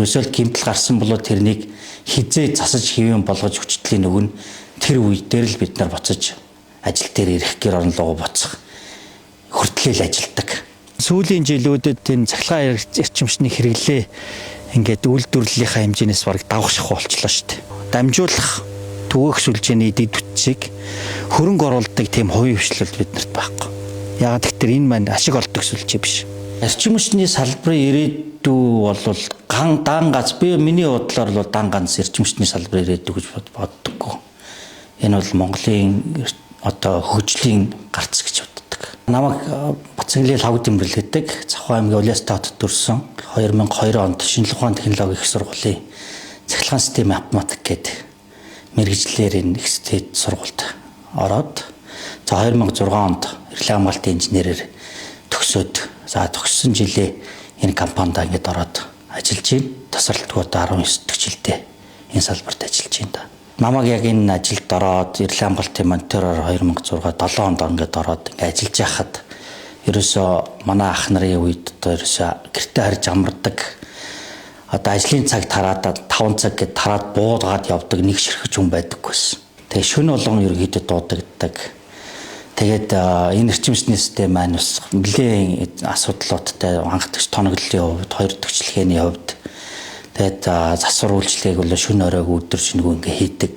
Ерөөсөө л гэмтэл гарсан бол тэрнийг хизээ засаж хэвэн болгож хүчтэлийн өгнө. Тэр үе дээр л бид нар буцаж ажил дээр ирэх гэр орон руу буцах хүртлээл ажилдаг. Сүүлийн жилүүдэд энэ цахилгаан эрчимчний хэрэглээ ингээд үйлдвэрлэлийнхаа хэмжээнээс бараг давх шахуу болчлоо шүү дээ. Дамжуулах түгээх сүлжээний дэд бүтцийг хөрөнгө оруулдаг тийм хувийн хвшлэл биднэрт байхгүй. Яагаад гэвэл энэ маань ашиг олдог сүлжээ биш. Эрчим хүчний салбарын ирээдүй бол ган дан гац би миний бодлоор бол дан ганц эрчим хүчний салбарын ирээдүй гэж боддоггүй. Энэ бол Монголын одоо хөгжлийн гарц гэж боддог. Намайг Бацанглын Лхагва Дэмбэрэл гэдэг Завхан аймгийн Улиастай хотод төрсэн. 2002 онд шинжлэх ухааны технологи их сургуулийн цахилгаан системийн автоматик гэдэг мэргэжлээр энэ их сургуульд ороод за 2006 онд эрхлэн хамгаалтын инженерээр төгсөөд за төгссөн жилээ энэ компанид ингээд ороод ажиллаж байна. Тасралтгүй одоо 19 дахь жилдээ энэ салбарт ажиллаж байна да. Намайг яг энэ ажилд ороод эрхлэн хамгаалтын монитороор 2006 7 онд ингээд ороод ингээд ажиллаж байхад ерөөсөө манай ах нарын үед одоо ерөөсөө гэртээ харж амардаг. Одоо ажлын цаг тараад 5 цаг гэд тараад буудгаад явдаг нэг ширхэж хүн байдаггүйсэн. Тэгээ шөнө болгон ерөнхийдөө дуудагддаг. Тэгээд энэ эрчим хүчний систем маань бас нэлээн асуудлуудтай анхдагч тоноглолын хувьд, хоёр төгчлэгээний хувьд тэгээд засвар үйлчлэгийг бол шөнө оройг өдөр шөнөгүй ингээ хийдэг.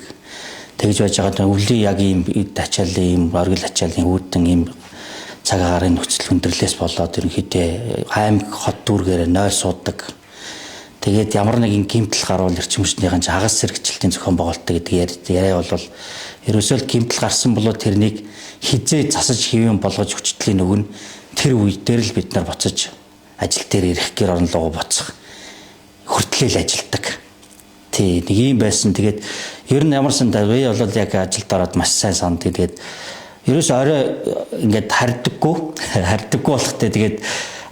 Тэгж байж байгаа өвлийн яг ийм эд ачааллын ийм оргил ачааллын үүдэн ийм цаг агаарын нөхцөл хүндрэлээс болоод ерөнхийдөө аймаг хот дүүргээрээ 0 суудаг. Тэгээд ямар нэгэн гэмтэл гарвал эрчим хүчнийхэн хагас сэргийлтийн зохион байгуулалт гэдэг яриа бол ерөөсөө л гэмтэл гарсан бол тэрнийг хизээ засаж хэвэн болгож хүчтэлийн өгнө. Тэр үе дээр л бид нар буцаж ажил дээр ирэх гэр орон руу буцах хүртлээл ажилдаг. Тий, нэг юм байсан. Тэгээд ер нь ямар сандаа би бол яг ажилд ороод маш сайн санддаг. Тэгээд ерөөсөө орой ингээд хардаггүй болохтой тэгээд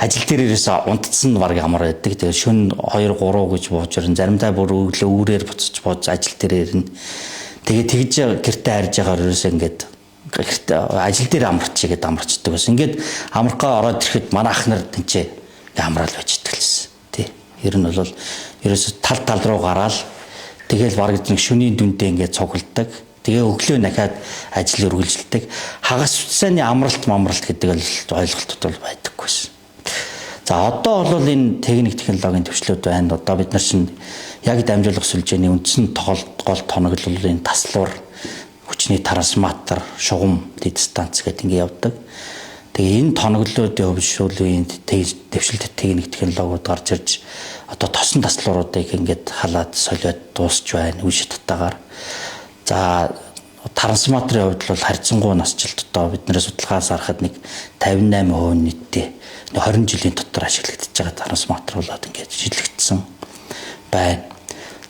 ажил дээр ерөөсөө унтцсан баг амар байдаг. Тэгээд шөнө 2 3 гэж бууж ирэн заримдаа бүр өглөө үүрээр буцаж бууж ажил дээр ирнэ. Тэгээд тэгж гэртээ харж байгаагаар ерөөсөө ингээд гэртээ ажил дээр амарч игээд амарчдаг байсан. Ингээд амархаа ороод ирэхэд манай ах нар тэнцээ амраал байж идэг лсэн. Тий. Ер нь бол ерөөсөө тал тал руу гараал тэгэл бараг нэг шөнийн дүндээ ингээд цугладаг. Тэгээ өглөө дахиад ажил үргэлжилдэг. Хагас цэцэний амралт мамралт гэдэг л ойлголтууд бол байдаггүйсэн. За одоо бол энэ техник технологийн төвчлүүд байна. Одоо бид нар чинь яг дамжуулах сүлжээний үндсэн тоглолт гол тоноглолын таслуур хүчний трансформатор, шугам, дистанц гэдэг ингэ явдаг. Тэгээ энэ тоноглолуудын хөвшүүлийн дэвшилт техник технологиуд гарч ирж одоо тосон таслууруудыг ингээд халаад солиод дуусч байна үе шаттайгаар. За трансформаторын хувьд бол харьцангуй насжилт одоо биднээс судалгаас харахад нэг 58% нийтдээ 20 жилийн дотор ашиглагдаж байгаа трансформатор болоод ингээд шилжигдсэн байна.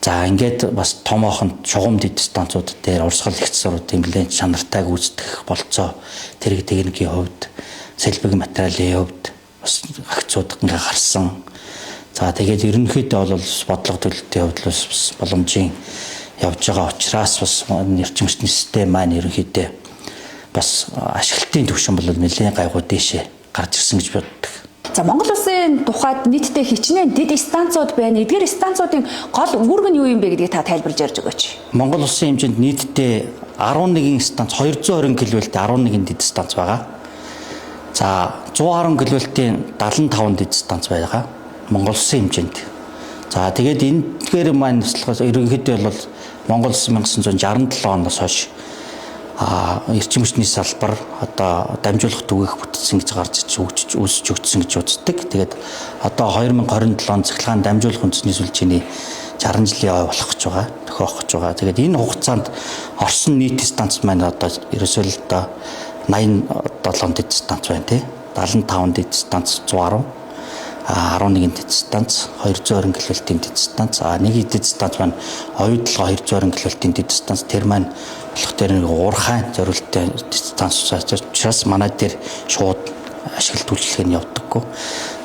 За ингээд бас томоохон шугам дэд станцууд дээр урсгал их засваруудын нэлээд чанартай гүйцэтгэх болцоо тэрэг техникийн хувьд, сэлбэг материалын хувьд бас агцууд ингээ гарсан. За тэгээд ерөнхийдөө бол бодлого төлөлтийн хувьд бас боломжийн явж байгаа учраас бас эрчим хүчний систем маань ерөнхийдөө бас ашиглалтын түвшин бол нэлээд гайгүй дээшээ гарч ирсэн гэж боддог. За Монгол улсын тухайд нийтдээ хичнээн дэд станцууд байна. Эдгээр станцуудын гол үүрэг нь юу юм бэ гэдгийг та тайлбарлаж ярьж өгөөч. Монгол улсын хэмжээнд нийтдээ 11 станц 220 кВ-тэй 11 дэд станц байгаа. За 110 кВ-ийн 75 дэд станц байгаа. Монгол улсын хэмжээнд. За тэгээд эндгээр маань туслахаас ерөнхийдөө бол Монгол улс 1967 оноос хойш эрчим хүчний салбар одоо дамжуулах түгээх бүтцэн гэж гарч ич үүсч өгсөн гэж үздэг. Тэгээд одоо 2027 он цахилгаан дамжуулах үндэсний сүлжээний 60 жилийн ой болох гэж байгаа, тохиох гэж байгаа. Тэгээд энэ хугацаанд орсон нийт станц маань одоо ерөөсөө л одоо 87 дэд станц байна тий. 75 дэд станц 110, 11 дэд станц 220 кВ-ийн дэд станц, нэг дэд станц маань оюутлага 220 кВ-ийн дэд станц, тэр маань болох дээр нэг уурхай зориулттай станц учраас манай дээр шууд ашиглалт үйлчилгээ нь явдаггүй.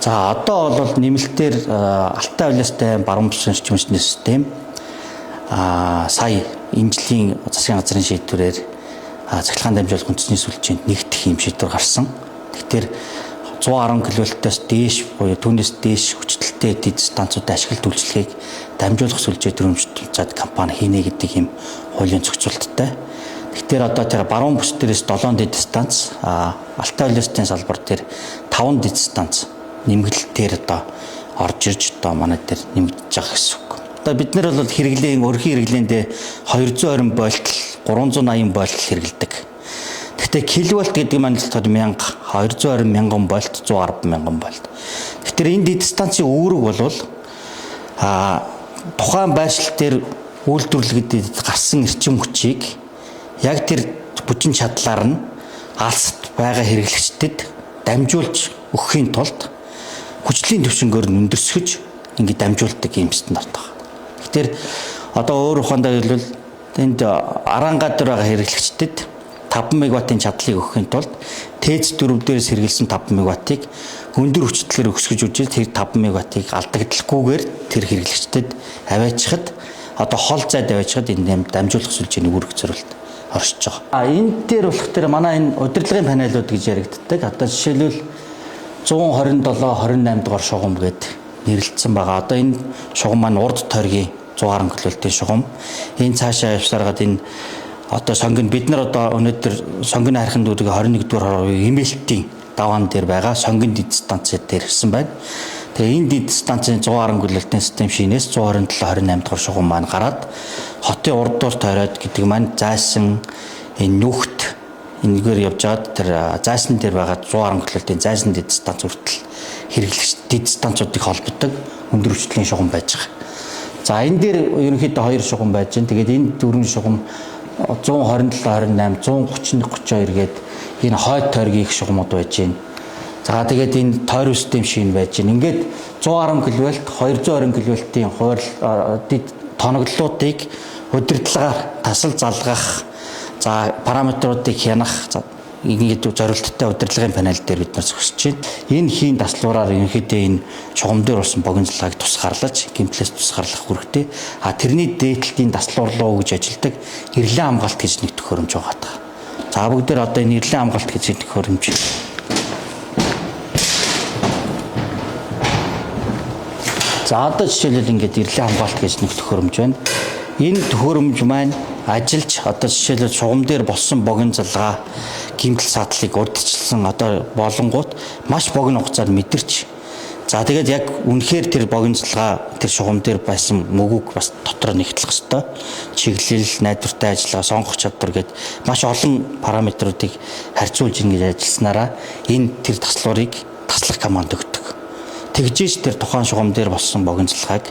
За одоо бол нэмэлтээр Алтай улиастай баруун бүсийн эрчим хүчний систем сая энэ жилийн засгийн газрын шийдвэрээр цахилгаан дамжуулах үндэсний сүлжээнд нэгдэх юм шийдвэр гарсан. Тэгэхээр 110 кВ-аас дээш буюу түүнээс дээш хүчтэй дэд станцуудын ашиглалт үйлчилгээг дамжуулах сүлжээ төрөмжт компани хийнэ гэдэг ийм хуулийн зохицуулттай. Тэгэхээр одоо тэр баруун бүс дээрээс 7 дэд станц, Алтай улсын салбар дээр 5 дэд станц нэмэгдэлтээр одоо орж ирж одоо манай дээр нэмэгдэж байгаа гэсэн үг. Одоо бид нар бол хэрэглээн өрхийн хэрэглээндээ 220 вольт, 380 вольт хэрэглэдэг. Гэхдээ киловольт гэдэг маань болохоор 1000, 220 мянган вольт, 110 мянган вольт. Тэгэхээр энэ дэд станцын үүрэг бол тухайн байршил дээр үйлдвэрлэгдэд гарсан эрчим хүчийг яг тэр хүчин чадлаар нь алсад байгаа хэрэглэгчдэд дамжуулж өгөхийн тулд хүчлийн түвшингээр нь өндөрсгөж ингэ дамжуулдаг юм стандарт байна. Тэгэхээр одоо өөр ухаандаа хэлбэл энд арангаа дээр байгаа хэрэглэгчдэд 5 мегаваттын чадлыг өгөхийн тулд ТЭЦ 4 дээрээс хэрэглэсэн 5 мегаваттыг өндөр хүчтэйгээр өсгөж үжиж тэр 5 мегаваттыг алдагдalgүйгээр тэр хэрэглэгчдэд аваачхад одоо хол зайд аваачхад энэ дамжуулах сүлжээний үүрэг зориулт оршиж байгаа. Энэ дээр болох тэр манай энэ удирдлагын панелууд гэж яригддаг. Одоо жишээлбэл 127 28 дугаар шугам гээд нэрлэгдсэн байгаа. Одоо энэ шугам маань урд тойргийн 110 кВ-ийн шугам. Энэ цаашаа явсараад энэ одоо сонгон бид нар одоо өнөөдөр сонгоны хархан дүүргийн 21 дугаар хороогийн эмээлтийн даваан дээр байгаа сонгон дэд станц дээр ирсэн байна. Тэгээ энэ дэд станцын 110 кВ-ийн систем шинээс 127 28 дугаар шугам маань гараад хотын урд дур тойроод гэдэг маань зайсан энэ нүхт энэгээр явж байгаад тэр зайсан дээр байгаа 110 кВ-ийн зайсан дэд станц хүртэл хэрэглэгч дэд станцуудыг холбодог өндөр хүчлийн шугам байж байгаа. За энэ дээр ерөнхийдөө хоёр шугам байж байна. Тэгээд энэ дөрвөн шугам 127 28 131 32 гээд энэ хойд тойргийн их шугамуд байж байна. За тэгээд энэ тойрон систем шин байж байна. Ингээд 110 кВ, 220 кВ-ийн хууль тоноглолуудыг удирдлагаар тасал залгах, за параметруудыг хянах ингээд зорилттой удирдлагын панел дээр бид нар зогсож байна. Энэ хийн таслуураар ерөнхийдөө энэ чугам дээр болсон богино тусгаарлаж, гэмтлээс тусгаарлах үүрэгтэй. А тэрний дээдлэлтийн таслуур руу гэж ажилдаг эрлэн хамгаалт гэж нэг төхөөрөмж байгаа даа. За бүгдээр одоо энэ эрлэн хамгаалт гэж нэг төхөөрөмж. За одоо жишээлбэл ингээд эрлэн хамгаалт гэж нэг төхөөрөмж байна. Энэ төхөөрөмж маань ажиллаж одоо жишээлбэл шугам дээр болсон богино залгаа гэмтэл саадлыг урдчилсан одоо болонгууд маш богино хугацаанд мэдэрч, за тэгээд яг үнэхээр тэр богино залгаа тэр шугам дээр байсан мөгүүг бас дотор нэгтлэх хэвээр чиглэл, найдвартай ажиллагаа, сонгох чадвар гээд маш олон параметруудыг харьцуулж ингэж ажилласнараа энэ тэр таслуурыг таслах команд өгдөг. Тэгжээж тэр тухайн шугам дээр болсон богино залгааг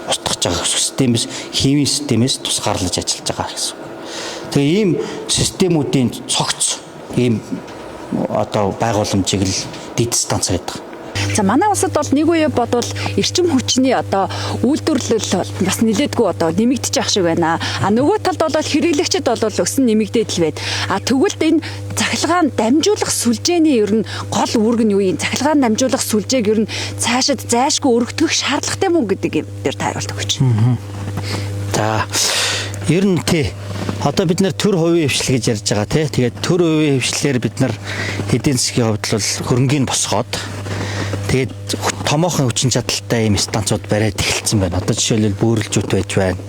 устгах байгаа системээс, химийн системээс тусгаарлаж ажиллаж байгаа гэсэн. Тэгээ ийм системүүдийн цогц ийм одоо байгууламжийг л дэд станц гэдэг. За манай улсад бол нэг үе бодвол эрчим хүчний одоо үйлдвэрлэл бас нэлээдгүй одоо нэмэгдэж явах шиг байна. А нөгөө талд бол хэрэглэгчид бол өсөн нэмэгдээд л байд. А тэгвэл энэ цахилгаан дамжуулах сүлжээний ер нь гол үүрэг нь юу юм? Цахилгаан дамжуулах сүлжээг ер нь цаашид зайлшгүй өргөдгөх шаардлагатай мөн гэдэг юм дээр та хариулт өгөөч. За ер нь тий. Одоо бид нэр төр хувийн хвшил гэж ярьж байгаа тий. Тэгээд төр хувийн хвшлээр бид нар эдийн засгийн хувьд бол хөрөнгийг босгоод тэгээд томоохон хүчин чадалтай ийм станцууд бариад эхэлсэн байна. Одоо жишээлбэл бөөрөлжүүт байж байна.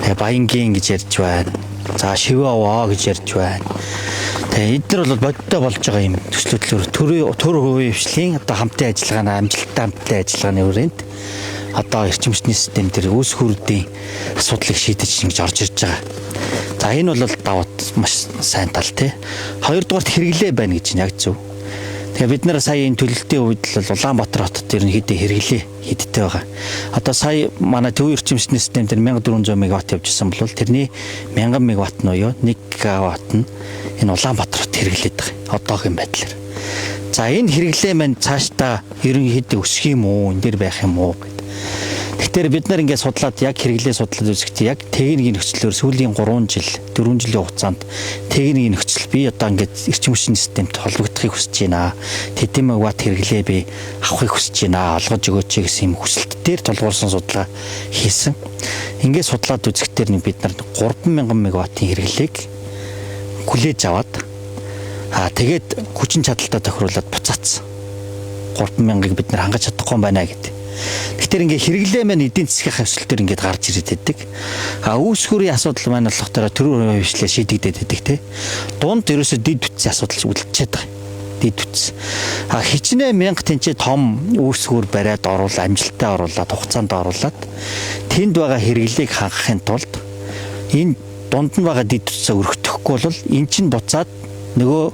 Тэгээ Баянгийн гэж ярьж байна. За Шивэ овоо гэж ярьж байна. Тэгээ эдгээр бол бодиттой болж байгаа юм төслөдлөөр төр хувийн хвшлийн одоо хамтын ажиллагааны амжилттай хамтын ажиллагааны хүрээнд одоо эрчим хүчний систем дээр үүсэх үрдийн асуудлыг шийдэж ингэж орж ирж байгаа. За энэ бол даваад маш сайн тал тий. Хоёрдугаарт хэрэглээ байна гэж нь яг зөв. Тэгээ бид нар сая энэ төлөлтийн үед л Улаанбаатар хотод ерөнхийдөө хэрэглээ хэдтэй байгаа. Одоо сая манай төв эрчим хүчний систем дээр 1400 мегаватт явж исэн бол тэрний 1000 мегаватт нь буюу 1 гигаватт нь энэ Улаанбаатар хот хэрэглээд байгаа. Одоогийн байдлаар. За энэ хэрэглээ маань цаашдаа ерөнхийдөө өсөх юм уу, энэ дээр байх юм уу гэд. Тэгэхээр бид нар ингээд судлаад яг хэрэглээ судлаад үзэхдээ яг техникийн нөхцлөөр сүүлийн 3 жил, 4 жилийн хугацаанд техникийн нөхцөл би одоо ингээд эрчим хүчний системд холбогдохыг хүсэж байна. Тэдэн мегаватт хэрэглээ би авахыг хүсэж байна. Олгож өгөөч гэсэн юм хүсэлт дээр тулгуурсан судалгаа хийсэн. Ингээд судлаад үзэхдээ нэг бид нар 3000 мегаваттын хэрэглээг хүлээж аваад тэгээд хүчин чадалтай тохируулаад буцаацсан. 3000-ыг бид нар хангаж чадахгүй юм байна гэдэг. Тэгэхээр ингээ хэрэглээ маань эдийн засгийн хэвсэлтээр ингээд гарч ирээд байдаг. А үүсгүүрийн асуудал маань болохоор төрийн хувьчлаа шийдэгдээд байдаг те. Дунд ерөөсө дэд бүтцийн асуудал үлдчихэд байгаа. Дэд бүтц. А хичнээн 1000 тэнцээ том үүсгүүр бариад оруул, амжилттай оруулаад, хугацаанд оруулаад тэнд байгаа хэрэглээг хангахын тулд энэ дунд нь байгаа дэд бүтцээ өргөтөхгүй бол эн чинь буцаад нөгөө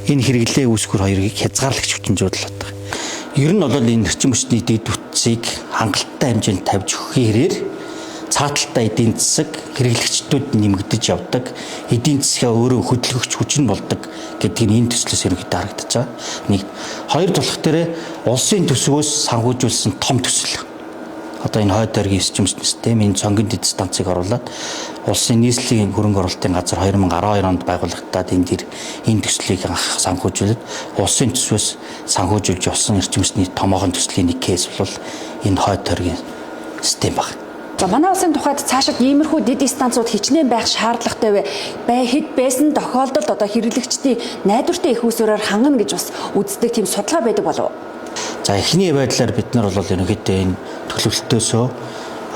энэ хэрэглээ үүсгүүр хоёрыг хязгаарлагч хүчин зүйл болдог. Ер нь бол энэ эрчим хүчний дэд бүтцийг хангалттай хэмжээнд тавьж өгөхийн хэрээр цааталтай эдийн засаг хэрэглэгчдүүд нэмэгдэж явдаг. Эдийн засгаа өөрөө хөдөлгөгч хүчин болдог гэдгийг энэ төслөөс ерөнхийдөө харагдаж байгаа. Нэг, хоёр тулах дээр улсын төсвөөс санхүүжүүлсэн том төсөл. Одоо энэ хойд дөргийн эрчим хүчний систем, энэ цонгийн дэд станцыг оруулаад улсын нийслэлийн хөрөнгө оруулалтын газар 2012 онд байгуулагдаад энэ дэр энэ төслийг анх санхүүжүүлээд улсын төсвөөс санхүүжүүлж явсан эрчим хүчний томоохон төслийн нэг кейс бол энэ хойд дөргийн систем байна. За манай улсын тухайд цаашид иймэрхүү дэд станцууд хичнээн байх шаардлагатай вэ? Бай хэд байсан тохиолдолд одоо хэрэглэгчдийн найдвартай их усүрээр хангана гэж бас үздэг тийм судалгаа байдаг болов уу? За эхний байдлаар бид нар бол ерөнхийдөө энэ төлөвлөлтөөсөө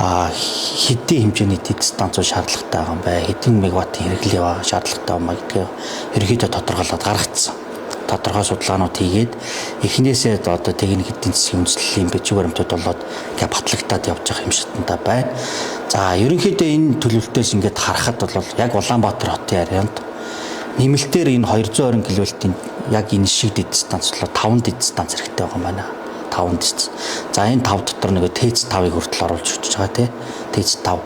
хэдийн хэмжээний дэд станцууд шаардлагатай байгаа юм бай, хэдэн мегаваттын хэрэглээ байгаа шаардлагатай юм ба гэдгийг ерөнхийдөө тодорхойлоод гаргацсан. Тодорхой судалгаанууд хийгээд эхнээсээ одоо техник эдийн засгийн үндэслэлийн бичиг баримтууд болоод ингээ батлагдаад явж байгаа юм шатантай байна. За ерөнхийдөө энэ төлөвлөлтөөс ингээд харахад бол яг Улаанбаатар хотын арианд нэмэлтээр энэ 220 кВт-ийн яг энэ шиг дэд станц болоо 5 дэд станц хэрэгтэй байгаа юм байна. 5 дэд. За энэ 5 дотор нөгөө ТЭЦ 5-ыг хүртэл оруулж өгч байгаа тий. ТЭЦ 5.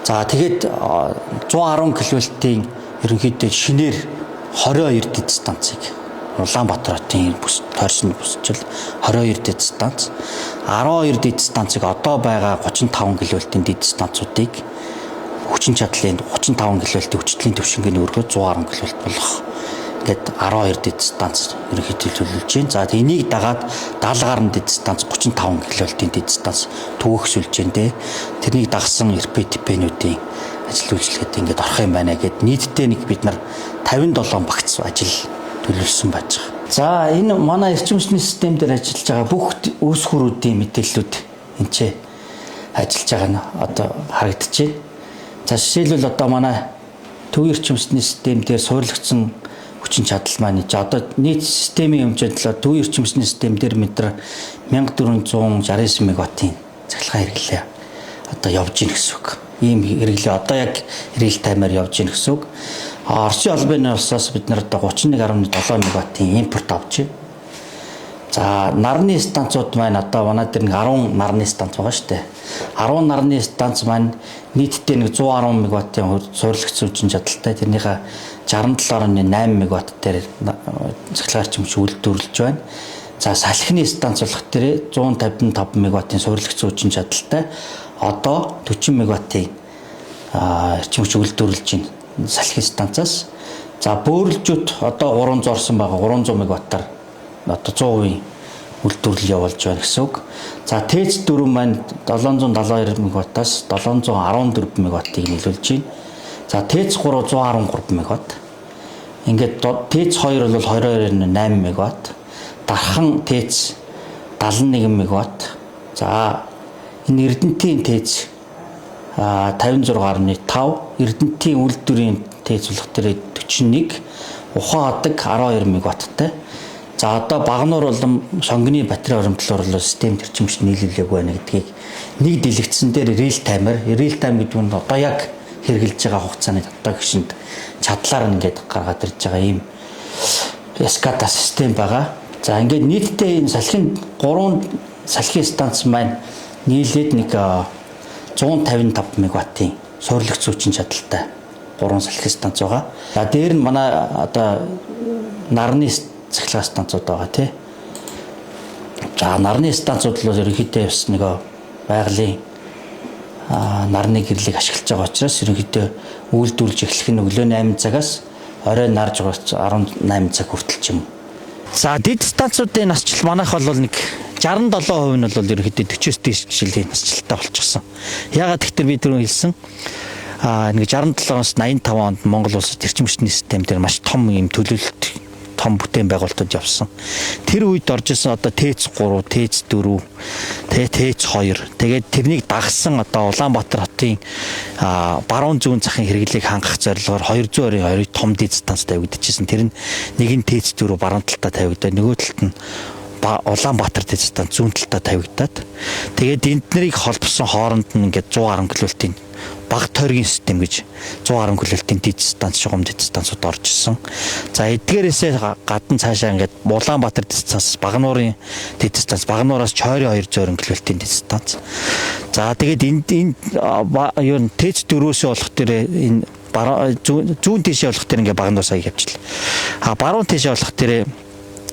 За тэгээд 110 кВт-ийн ерөнхийдөө шинээр 22 дэд станцыг Улаанбаатар хотын бүс тойрсон бүсчил 22 дэд станц, 12 дэд станцыг одоо байгаа 35 кВт-ийн дэд станцуудыг хүчин чадлын 35 кВт хүчлийн түвшингийн өргөө 110 кВт болгох ингээд 12 дэд станц ерөнхийдөө төлөвлөж байна. За энийг дагаад 70 гаруй дэд станц 35 кВт-ийн дэд станц түгэх сүлжээндээ тэрнийг дагсан РПТП-нүүдийн ажил үйлчлэхэд ингээд орох юм байна гэд нийтдээ нэг бид нар 57 багц ажил төлөвлөсөн байж байгаа. За энэ манай эрчим хүчний систем дээр ажиллаж байгаа бүх үүсгүүрүүдийн мэдээллүүд энэ ч ажиллаж байгаа нь одоо харагдаж байна. За жишээлбэл одоо манай төвийн эрчим хүчний систем дээр суурлагдсан хүчин чадал маань одоо нийт системийн хэмжээнд л төвийн эрчим хүчний систем дээр метр 1469 мегаваттын цахилгаан хэрэглээ одоо явж гин гэсэн үг. Ийм хэрэглээ одоо яг real time-аар явж гин гэсэн үг. Оросын холбооны улсаас бид нар одоо 31.7 мегаваттын импорт авч байна. За нарны станцууд маань одоо манай дээр нэг 10 нарны станц байгаа шүү дээ. 10 нарны станц маань нийтдээ нэг 110 мегаваттын суурлагдсан хүчин чадалтай. Тэрнийхээ 67.8 мегаватт дээр цахилгаан эрчим хүч үйлдвэрлэж байна. За салхины станц болох дээр 155 мегаваттын суурлагдсан хүчин чадалтай. Одоо 40 мегаваттын эрчим хүч үйлдвэрлэж байна салхи станцаас. За бөөрөлжүүд одоо 300 орсон байгаа 300 мегаваттаар одоо 100% үйлдвэрлэл явуулж байна гэсэн үг. За ТЭЦ 4 маань 772 мегаваттаас 714 мегаваттыг нийлүүлж байна. За ТЭЦ 3 113 мегаватт. Ингээд ТЭЦ 2 бол 22.8 мегаватт. Дархан ТЭЦ 71 мегаватт. За энэ Эрдэнтийн ТЭЦ 56.5, Эрдэнтийн үйлдвэрийн ТЭЦ болох дээр 41, Ухаан хадаг 12 мегаватттай. За одоо Багануур болон Сонгоны батарей хоримтлоор бол системд эрчим хүч нийлүүлээгүй байна гэдгийг нэг дэлгэцэн дээр real time-аар, real time гэдэг нь одоо яг хэрэгжилж байгаа хугацааны одоо гişэнд чадлаар ингээд гаргаад ирж байгаа ийм SCADA систем байгаа. За ингээд нийтдээ энэ салхин 3 салхи станц маань нийлээд нэг 155 мегаваттын суурлагдсан хүчин чадалтай 3 салхи станц байгаа. За дээр нь манай одоо нарны цахилгаан станцууд байгаа тий. За нарны станцууд бол ерөнхийдөө бас нэг байгалийн нарны гэрлийг ашиглаж байгаа учраас ерөнхийдөө үйлдвэрлэж эхлэх нь өглөө 8 цагаас орой нар 18 цаг хүртэл ч юм. За дэд станцуудын насжилт манайх бол нэг 67% нь бол ерөнхийдөө 40-оос дээш жилийн насжилттай болчихсон. Яагаад гэвэл би түрүүн хэлсэн нэг 67-оос 85 онд Монгол улсад эрчим хүчний систем дээр маш том юм төлөвлөлт том бүтээн байгуулалтууд явсан. Тэр үед орж исэн одоо ТЭЦ 3, ТЭЦ 4, ТЭЦ 2 тэгээд тэрнийг дагсан одоо Улаанбаатар хотын баруун зүүн захын хэрэглээг хангах зорилгоор 222 том дэд станц тавигдчихсэн. Тэр нь нэг нь ТЭЦ 4 баруун талдаа тавигдаад, нөгөө талд нь Улаанбаатар дэд станц зүүн талдаа тавигдаад, тэгээд энд нарыг холбосон хооронд нь ингээд 110 кВ-ийн баг тойргийн систем гэж 110 кВ-ийн дэд станц, шугам дэд станцууд орж исэн. За, эдгээрээсээ гадна цаашаа ингээд Улаанбаатар дэд станц, Багануурын дэд станц, Багануураас Чойрын 220 кВ-ийн дэд станц. За, тэгээд энд энэ юу ТЭЦ 4-өөсөө болох тэр энэ зүүн тийшээ болох тэр ингээд Багануур сая явчихлаа. А баруун тийшээ болох тэр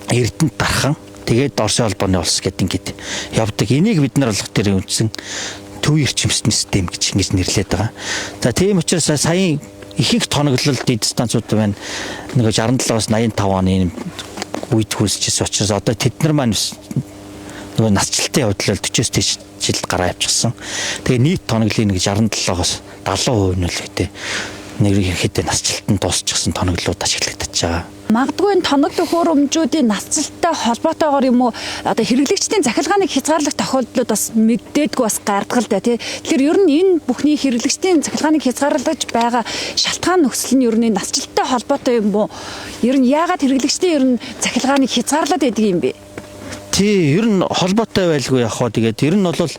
Эрдэнэт Дархан, тэгээд Оросын холбооны улс гэдэг ингээд явдаг. Энийг бид нар болох тэр үндсэн төв эрчимсний систем гэж ингэж нэрлэдэг байгаа. За, тийм учраас саяын ихэнх тоноглол дэд станцууд байна. Нөгөө 67-оос 85 оны үед үүсчихсэн учраас одоо тэд нар маань нөгөө насжилтын явдлал 40-оос дээш жил гараа явчихсан. Тэгээ нийт тоноглолын нэг 67-оос 70% нь л гэдэг нэг ерөнхийдөө насжилт нь дуусчихсан тоноглолууд ашиглагдаж байгаа. Магадгүй энэ тоног төхөөрөмжүүдийн насжилттай холбоотойгоор юм уу, одоо хэрэглэгчдийн захилгааныг хязгаарлах тохиолдлууд бас мэддэггүй бас гардаг л да, тий. Тэгэхээр ер нь энэ бүхний хэрэглэгчдийн захилгааныг хязгаарлаж байгаа шалтгаан нөхцөл нь ер нь насжилттай холбоотой юм уу? Ер нь яагаад хэрэглэгчдийн ер нь захилгааныг хязгаарлаад байдаг юм бэ? Тий, ер нь холбоотой байлгүй яг хоо. Тэгээд ер нь бол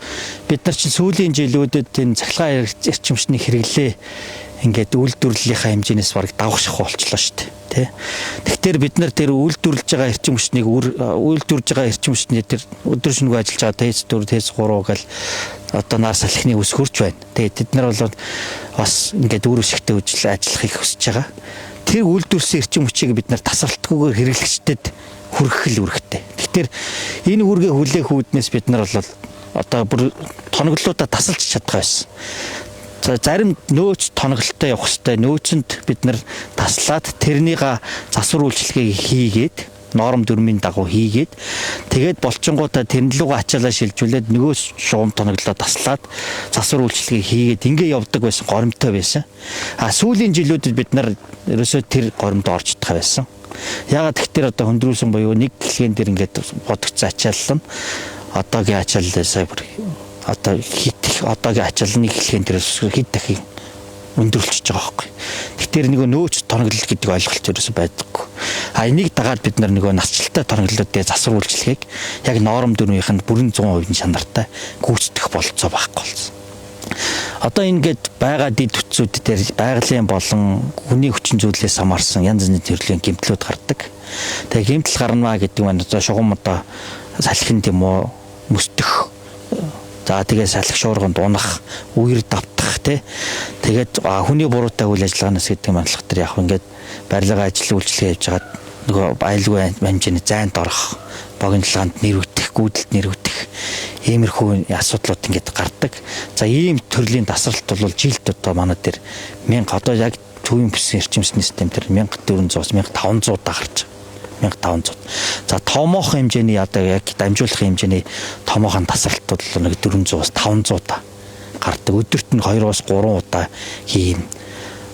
бид нар чинь сүүлийн жилүүдэд энэ цахилгаан эрчимчний хэрэглээ ингээд үйлдвэрлэлийнхаа хэмжээнээс бараг давах шахуу болчлоо шүү дээ. Тэ. Тэгэхээр бид нар тэр үйлдвэрлэж байгаа эрчим хүчнийг, үйлдвэрлэж байгаа эрчим хүчний тэр өдөр шөнөгүй ажиллаж байгаа ТЭЦ 4, ТЭЦ 3 гэл одоо нар салхины өсгөрч байна. Тэгээд тэд нар бол бас ингээд үр өсгтэй үжил ажиллахыг хүсэж байгаа. Тэр үйлдвэрлэсэн эрчим хүчийг бид нар тасралтгүйгээр хэрэглэгчдэд хүргэх л үүрэгтэй. Тэгэхээр энэ үүргээ хүлээх үүднээс бид нар бол одоо бүр тоноглолуудаа тасалж чадгаа байсан. За, зарим нөөц тоноглолтой явах хэвээр нөөцөнд бид нар таслаад, тэрнийг засвар үйлчилгээг хийгээд, норм дүрмийн дагуу хийгээд, тэгээд болчингуудаа тэрэн лугаа ачаалаа шилжүүлээд, нөгөө шугам тоноглолоо таслаад, засвар үйлчилгээг хийгээд ингээ явдаг байсан, горимтой байсан. А сүүлийн жилүүдэд бид нар ерөөсөө тэр горимд орж чадах байсан. Ягаад тэгэхээр одоо хөндрүүлсэн буюу нэг гэлгэн дээр ингээд бодогдсон ачаалал нь одоогийн ачааллаасаа бүр одоо хит их, одоогийн ачаал нэг хэлхэн дээрээс хэд дахин өндөрлөж байгаа байхгүй. Тэгэхээр нөгөө нөөц тоноглол гэдэг ойлголт ерөөсөй байдаггүй. А энийг дагаад бид нар нөгөө насжилттай тоноглолууд дээр засвар үйлчилгээг яг норм дүрмийнх нь бүрэн 100% чанартай гүйцэтгэх болцоо байхгүй болсон. Одоо ингээд байгаа дэд бүтцүүд дээр байгалийн болон хүний хүчин зүйлээс хамаарсан янз бүрийн төрлийн гэмтлүүд гардаг. Тэгээ гэмтэл гарна гэдэг нь одоо шугам одоо салхинд юм уу мөстөх. За, тэгээ салхи шуурганд унах, үер давтах, тий. Тэгээд хүний буруутай үйл ажиллагаанаас гэдэг юм болох тэр яг ингээд барилга ажил үйлчилгээ явж байгаад нөгөө аюулгүй хэмжээний зайд орох, богинолаганд нэрвдэх, гүйдэлд нэрвдэх иймэрхүү асуудлууд ингээд гардаг. За, ийм төрлийн тасралт бол жилд одоо манай дээр 1000, одоо яг төвийн бүсийн эрчимсний систем дээр 1400-аас 1500 удаа гарч 1500. За, томоохон хэмжээний, одоо яг дамжуулах хэмжээний томоохон тасралтууд бол нэг 400-аас 500 удаа гардаг. Өдөрт нь 2-оос 3 удаа хийм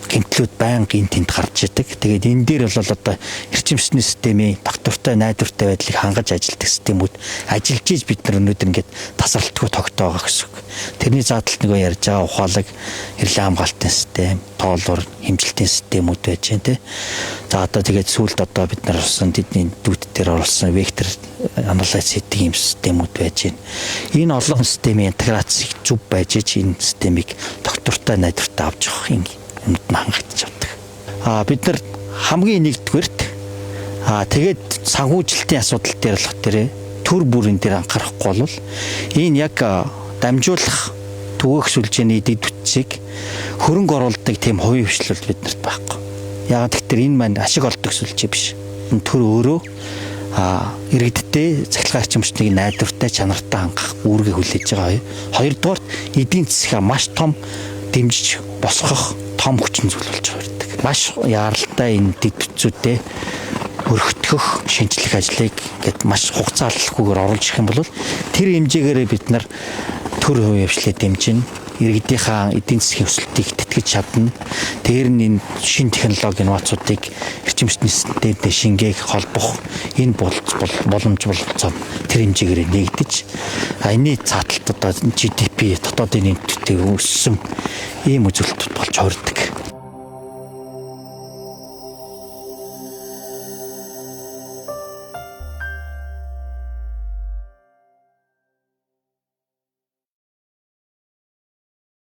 гэмтлүүд байнга энэ тэнд гарч идэг. Тэгээд энэ дээр бол одоо эрчимсний системийн тогтвортой, найдвартай байдлыг хангаж ажилладаг системүүд ажиллаж иж бид нар өнөөдөр ингээд тасралтгүй тогтоо байгаа гэсэн үг. Тэрний задлалт нөгөө ярьж байгаа ухаалаг хэрлэн хамгаалтын систем, тоолуур хэмжилтийн системүүд байж байна те. За, одоо тэгээд сүүлд одоо бид нар болсон тэдний дүүт дээр оруулсан вектор анализ хийдэг юм системүүд байж байна. Энэ олон системийн интеграцийг зөв байж иж энэ системийг тогтвортой, найдвартай авч явах юм юмд нь хангагдаж явдаг. А бид нар хамгийн нэгдүгээрт тэгээд санхүүжилтийн асуудал дээр болох дээр төр бүрэн дээр анхаарахгүй бол энэ яг дамжуулах түгээх сүлжээний дэд бүтцийг хөрөнгө оруулдаг тийм хувийн хвшлэл биднэрт байхгүй. Яагаад гэвэл энэ маань ашиг олдог сүлжээ биш. Төр өөрөө иргэдтэй цахилгаан эрчим хүчнийг найдвартай, чанартай хангах үүргийг хүлээж байгаа. Хоёрдугаарт эдийн засгаа маш том дэмжиж босгох том хүчин зүйл болж хувирдаг. Маш яаралтай энэ дэд бүтцүүдээ өргөтгөх, шинжлэх ажлыг ингээд маш хугацаа алдалгүйгээр оруулж ирэх юм бол тэр хэмжээгээрээ бид нар төр хувийн хвшлээ дэмжинэ. Иргэдийнхаа эдийн засгийн өсөлтийг тэтгэж чадна. Тэр нь энэ шинэ технологи инновацуудыг эрчим хүчний системтэй шингээх, холбох энэ боломж бололцоо тэр хэмжээгээр нэгдэж, энэний цааталт одоо GDP, дотоодын нэмттэй өссөн ийм үзүүлэлт болж хувирдаг.